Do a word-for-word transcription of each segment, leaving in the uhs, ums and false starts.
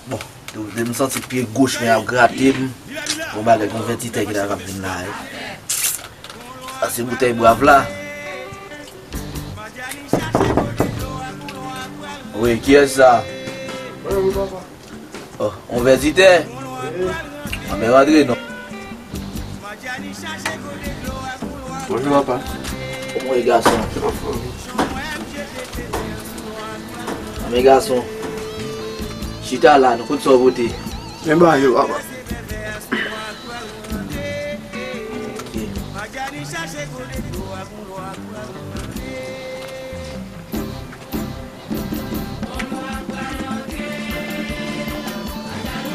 Bon, depi m santi pye goch mwen ap grate m, gon bagay, gon vètitè ki ta ap vin la, wi. Sa se boutèy Brav la. Wi, kiyès sa? Oh, yon vètitè? Anben rantre non. Bonjou papa. Kòman w ye gason? Anben gason, chita la non, kote sa w pote? Men ba yo papa. Ok.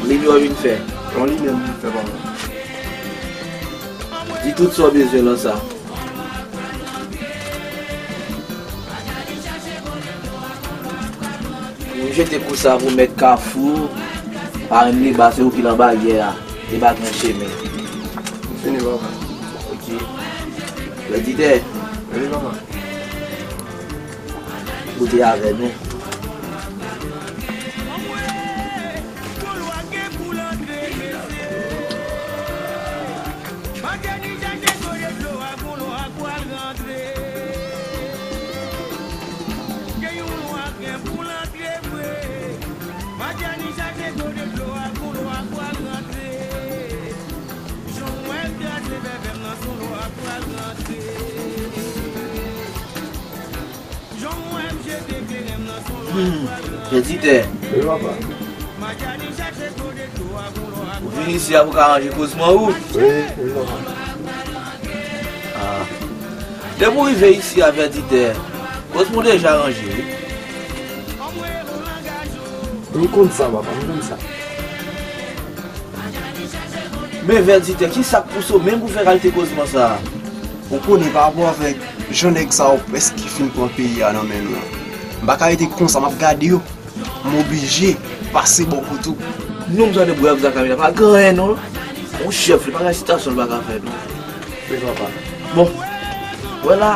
Limyè w vin fè? Yon limyè m vin fè papa. Di tout sa w bezwen lan sa. Pou jete kou sa pou mèt Kafou, pa renmen li ba se ou ki lan baryè a, li pa gen chemen. M fini papa. Ok. Vètitè. Wi papa. Ou te avè nou. Hmm, vètitè. Wi papa. Ou vin isi a pou ka ranje kozman ou? Wi, wi papa. Ah. Depi w rive isi a vètitè, kozman w deja ranje wi. M konn sa papa, m konn sa. Men vètitè, kisa k pouse w menm pou fè kalite kozman sa a? Ou konnen pa rapò avèk jan nèg sa yo prèske fin pran peyi a nan men nou an. M pa ka rete konsa, m ap gade yo. M oblije pase bò kote w. Non, m tande Brav Zakamina pa gen anyen non. Yon chèf, li pa gen sitasyon li pa ka fè non. Wi papa. Bon. Wè la.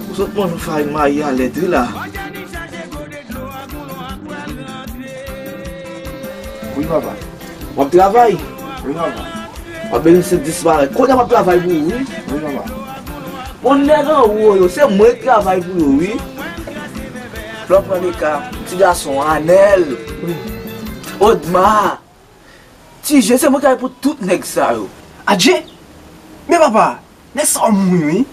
Ou sot manje yon farin mayi a lèt wi la. Wi papa. W ap travay? Wi papa. W ap benefisye disparèt. Kounye a m ap travay pou ou wi. Wi papa. Bon nèg anwo yo, se mwen k travay pou yo wi. Lè w pran de ka, ti gason Anèl, Odma, Ti Je, se mwen k travay pou tout nèg sa yo. Adje! Men papa, nèg sa yo mouri wi.